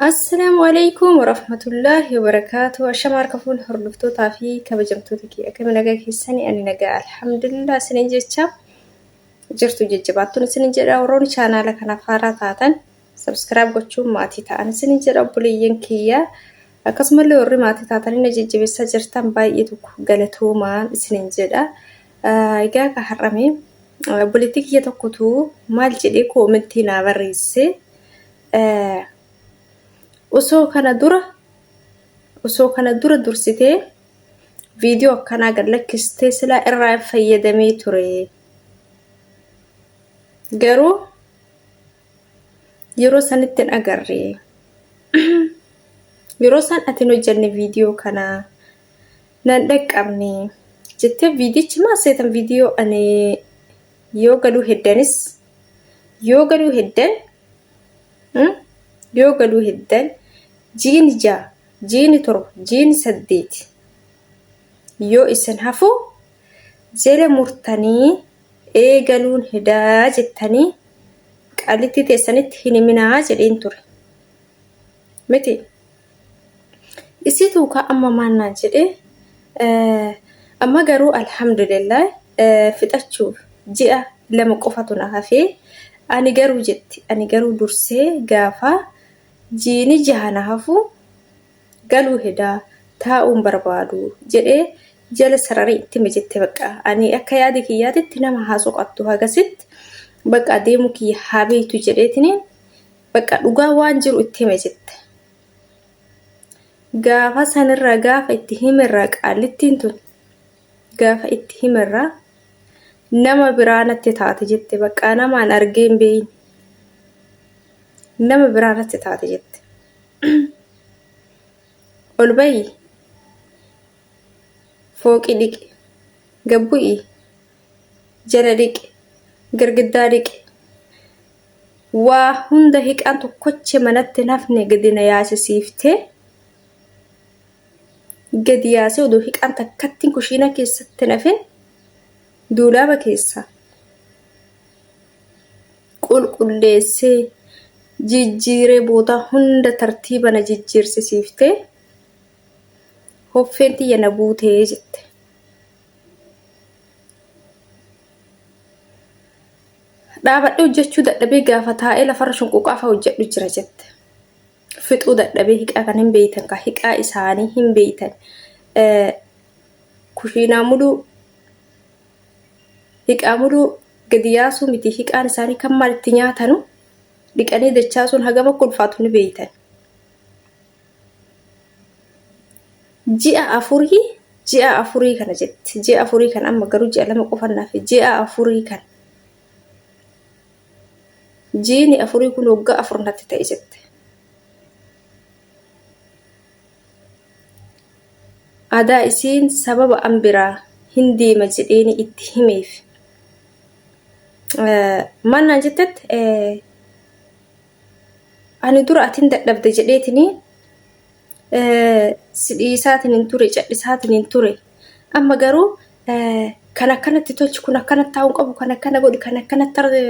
Assalaamu alaikum warahmatullaahi wabarakaatu. Ashama harka fuune hordoftootaa fi kabajamtoota kiyya akkami nagaa keessanii ani nagaa alhamdulillah isinin jecha jirtu jajjabaattuun isinin jedha warroonni chaanaala kanaaf haaraa taatan sabskiraayib gochuun maatii ta'an isinin jedha obboleeyyan kiyya akkasumallee warri maatii taatanii na jajjabeessaa jirtan baay'ee tokko galatoomaan isinin jedha. Egaa ka har'ame obboleettii kiyya tokkotu maal jedhee koomentii naa barreesse. Osoo kana dura osoo kana dura dursitee viidiyoo akkanaa gad lakkistee silaa irraa hin fayyadamee ture. Garuu yeroo sanitti hin agarre. Yeroo san ati hin hojjenne viidiyoo kana nan dhaqqabne jettee viidichi maal seetan viidiyoo ani yoo galuu heddanis yoo galuu heddan yoo galuu heddan jiini 6 jiini 7 jiini 8 yoo isin hafu jala murtanii eegaluun hedaa jettanii qaalittii teessanitti hin himinaa jedheen ture. Miti isituu kaa amma maal naan jedhee amma garuu alhamdulillah fixachuuf ji'a 2 qofatu na hafee ani garuu jetti ani garuu dursee gaafa jiini jaha na hafu galuu hedaa taa'uun barbaadu jedhee jala sararee itti hime jette bakka ani akka yaada kiyyaatitti nama haa soqattu hagasitti bakka deemuu kiyya haa beektu jedheetiniin bakka dhugaa waan jiru itti hime jette. Gaafa sanirraa gaafa itti himerraa qaallittiin tun gaafa itti himerraa nama biraa natti taate jette bakka namaan argee hin beeyne nama biraa natti taate jette. Ol bayi fooqii dhiqi gad bu'i jala dhiqi girgiddaa dhiqi Waa hunda hiqaan tokkoche manatti hin hafne gadi na yaasisiiftee gadi yaasee odoo hiqaan takkattiin kushiinaa keessatti hin hafin duulaaba keessaa qulqulleessee jijjiiree bootaa hunda tartiiba na jijjiirsisiiftee hoffeen tiyya na buutee jette. Dhaabadhee hojjechuu dadhabee gaafa taa'ee lafarra shunquuqaa fa'a hojjedhu jira jette. Fixuu dadhabee hiqaa kan hin beeytan ka hiqaa isaanii hin beeytan. Kushiinaa muluu hiqaa muluu gadi yaasuu miti hiqaan isaanii kan maal itti nyaatanu dhiqanii dachaasuun hagam akka ulfaatu ni beeytan. Ji'a afurii ji'a afurii kana jetti. Ji'a afurii kana amma garuu ji'a 2 qofa naaf ji'a afurii kana. Jiini afurii kun waggaa 4 natti ta'e jette. Adaa isiin sababa an biraa hin deema jedheeni itti himeef. Maal naan jettetti ani dura atin dadhabde jedheetini si dhiisaatiin hin ture cadhisaatiin hin ture amma garuu kan akkanatti tolchi kun akkanatti taa'uu qabu kan akkana godhi kan akkanatti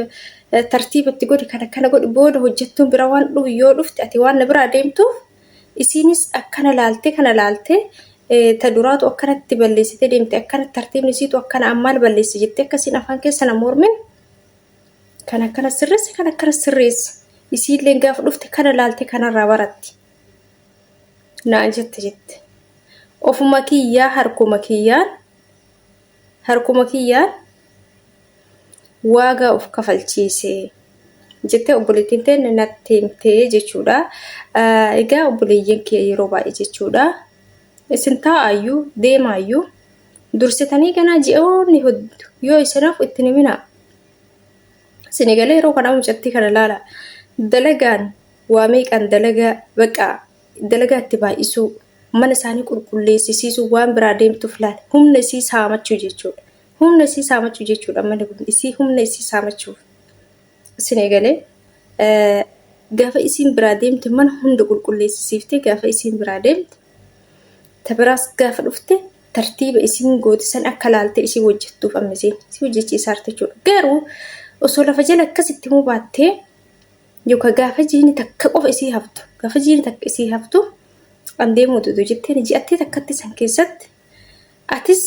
tartiibatti godhi kan akkana godhi booda hojjettuun bira waan dhufu yoo dhufte ati waan na biraa deemtuuf isiinis akkana laaltee kana laaltee ta duraatu akkanatti balleessitee deemte akkanatti tartiibni isiitu akkana ammaal balleessi jettee akkasiin afaan keessa na mormin kan akkana sirreessi kan akkana sirreessi isiilleen gaafa dhufte kana laalte kanarraa baratti naan jette jette ofuma kiyyaa harkuma kiyyaan harkuma kiyyaan waagaa of kafalchiise jettee obboleettiin teenne natti himtee jechuudha. Egaa obboleeyyan kiyya yeroo baay'ee jechuudha. Isin taa'aayyuu deemaayyuu dursitanii ganaa ji'oonni hoddu yoo isin hafu itti himinaa. Isin galee yeroo kanaa mucattii kana laala. Dalagaan waa meeqaan dalagaa baqa dalagaa itti baay'isuu mana isaanii qulqulleessisiisuu waan biraa deemtuuf laala. Humna isii saamachuu jechuudha. Humna isii saamachuu jechuudha manni kun isii humna isii saamachuuf. Isin eegalee gaafa isiin biraa deemte mana hunda qulqulleessisiiftee gaafa isiin biraa deemte ta biraas gaafa dhufte tartiiba isiin goote san akka laaltee isii hojjettuuf amma isiin si hojjechiisaarti jechuudha. Garuu osoo lafa jala akkasitti himuu baattee Yookaan gaafa jiini takka qofa isii haftu gaafa jiini takka isii haftu an deemuu didu jetteen ji'attee takkatti san keessatti atis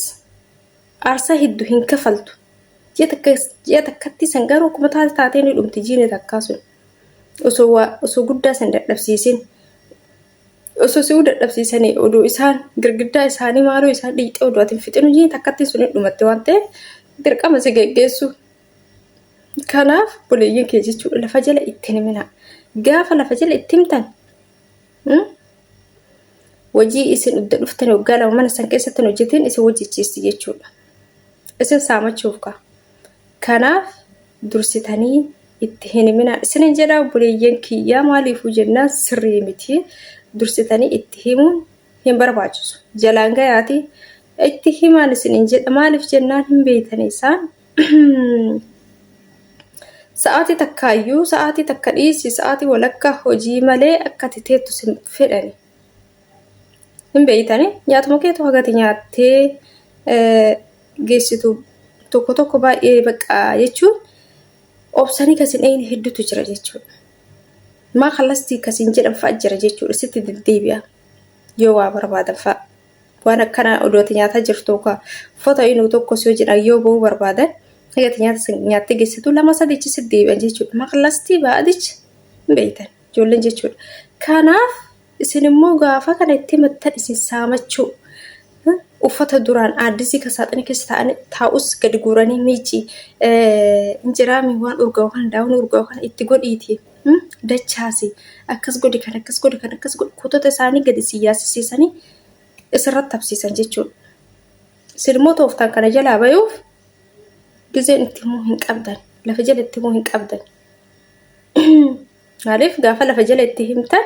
aarsaa heddu hin kafaltu. Ji'a takka ji'a takkatti san garuu akkuma taate taatee ni dhumti jiini takkaa sun. Osoo waa osoo guddaa san dadhabsiisin osoo si'uu dadhabsiisanii oduu isaan girgiddaa isaanii maaloo isaan dhiixee oduu ati hin fixinu jiini takkatti sun hin dhumatte waan ta'eef dirqama si geggeessu. Kanaaf buleeyyiin kee jechuudha lafa jala itti hin himinaa. Gaafa lafa jala itti himtan hojii isin udda dhuftani waggaa 2 mana san keessatti hin hojjetin isin hojjechiisti jechuudha. Isin saamachuuf kaa. Kanaaf dursitanii itti hin himinaa. Isinin jedhaa obboleeyyan kiyyaa maaliifuu jennaan sirrii miti. Dursitanii itti himuun hin barbaachisu. Jalaan gayaati itti himaan isinin jedha maaliif jennaan hin beeytani isaan. Sa'aatii takkaayyuu sa'aatii takka dhiisi sa'aatii walakkaa hojii malee akka ati teettu sin fedhani. Hin beeytani nyaatuma keetu hagati nyaattee geessitu tokko tokko baay'ee bakka jechuun obsanii kan sin eeyne hedduutu jira jechuudha. Maa kallastii kan sin jedhan fa'a jira jechuudha sitti deddeebi'a yoo waa barbaadan fa'a. Waan akkanaa odoo ati nyaataa jirtu yookaan uffata inuu tokkos yoo jedhan yoo ba'uu barbaadan egaa nyaata san nyaattee geessitu lama sadichi sitti deebi'an jechuudha. Maqlastii baadicha hin beektan ijoolleen jechuudha. Kanaaf isin immoo gaafa kana itti himattan isin saamachuu uffata duraan aaddisii kan saaxinii keessa taa'anii taa'us gadi guuranii miici injiraami waan urgaa'u kana daawwan urgaa'u kana itti godhiiti dachaasi akkas godhi kan akkas godhi kan akkas godhi kutota isaanii gadi si yaasisiisanii isirratti habsiisan jechuudha. Isin immoo tooftaan kana jalaa bayuuf gizeen itti himuu hin qabdan. Lafa jala itti himuu hin qabdan. Maaliif gaafa lafa jala itti himtan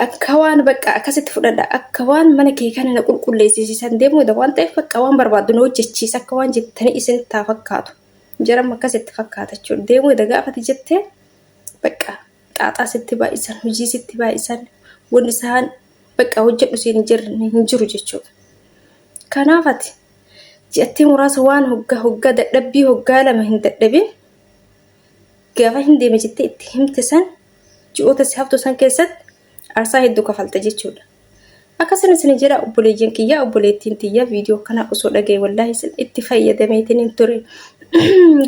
akka waan bakka akkasitti fudhadha akka waan mana kee kana na qulqulleessisiisan deemuu waan ta'eef bakka waan barbaaddu na hojjechiisa akka waan jettanii isinitti haa fakkaatu. Jaramma akkasitti fakkaata jechuudha. Deemuu eda gaafati jettee bakka xaaxaa sitti baay'isan, hojii sitti baay'isan, wanni isaan bakka hojjedhu siin hin jirre hin jiru jechuudha. Kanaaf ati ji'attee muraasa waan hoggaa hoggaa dadhabbii hoggaa 2 hin dadhabin gaafa hin deeme jettee itti himte san ji'oota si haftu san keessatti aarsaa hedduu kafalta jechuudha. Akkasuma isin jedha obboleeyyan kiyya obboleettiin tiyya viidiyoo akkanaa osoo dhagaye wallaahi isin itti fayyadameetiin hin ture.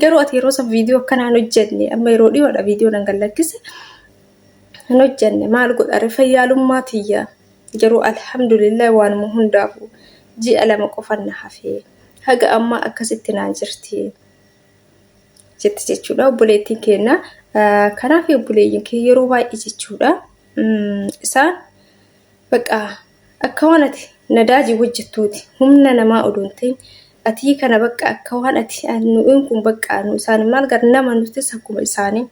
Garuu ati yeroo san viidiyoo akkanaa hin hojjenne amma yeroo dhiyoodha viidiyoo nan gallakkise hin hojjenne maal godhare fayyaalummaa tiyya garuu alhamdulillah waanuma hundaafu ji'a 2 qofan na hafee haga ammaa akkasitti naan jirti. jetti jechuudha obboleettiin keenya. Kanaaf obboleeyyiin kee yeroo baay'ee jechuudha isaan bakka akka waan ati nadaajii hojjettuuti humna namaa odoo hin ta'in atii kana bakka akka waan ati nu'in kun bakka nu isaan maal gar nama nutis akkuma isaanii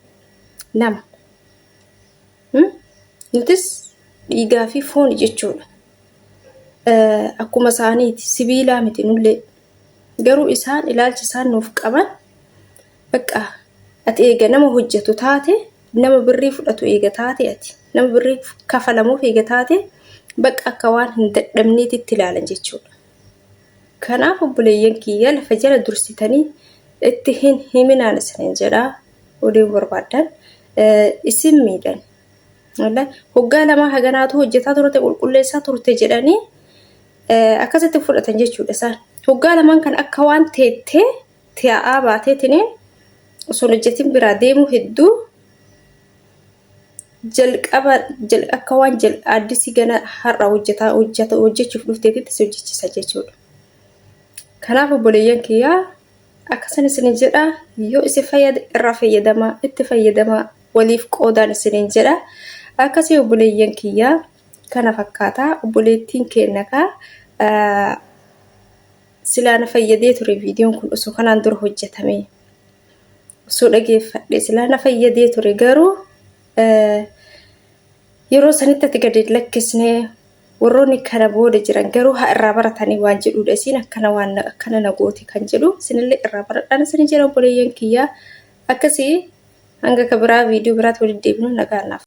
nama nutis dhiigaa fi foon jechuudha. Akkuma isaaniiti sibiilaa miti nullee Garuu isaan ilaalcha isaan nuuf qaban bakka ati eega nama hojjetu taate nama birrii fudhatu eega taate ati nama birrii kafalamuuf eega taate bakka akka waan hin dadhabneetitti ilaalan jechuudha. Kanaaf obboleeyyan kiyya lafa jala dursitanii itti hin himinaan isinin jedhaa odeeffannoo barbaaddan isin miidhan. Hoggaa lamaa haganaatu hojjetaa turte qulqulleessaa turte jedhanii akkasitti fudhatan jechuudha isaan. Hoggaa lamaan kan akka waan teettee tiyaa'aa baateetiniin osoo hin hojjetin biraa deemuu hedduu jalqaba akka waan addisii gana har'a hojjetaa hojjeta hojjechuuf dhufteetitti si hojjechiisa jechuudha. Kanaaf obboleeyyan kiyyaa akkasan isin jedha yoo isin fayyade irraa fayyadamaa itti fayyadamaa waliif qoodaan isiniin jedha. Akkasii obboleeyyan kiyyaa kana fakkaata obboleettiin keenna kaa silaa na fayyadee ture viidiyoon kun osoo kanaan dura hojjetame osoo dhageeffadhe silaa na fayyadee ture garuu yeroo sanitti ati gadi lakkisnee warroonni kana booda jiran garuu haa irraa baratanii waan jedhudha isiin akkana waan akkana na gooti kan jedhu isinillee irraa baradhaan isin jedha obboleeyyan kiyyaa akkasii hanga ka biraa viidiyoo biraatti walitti deebinu nagaan naaf.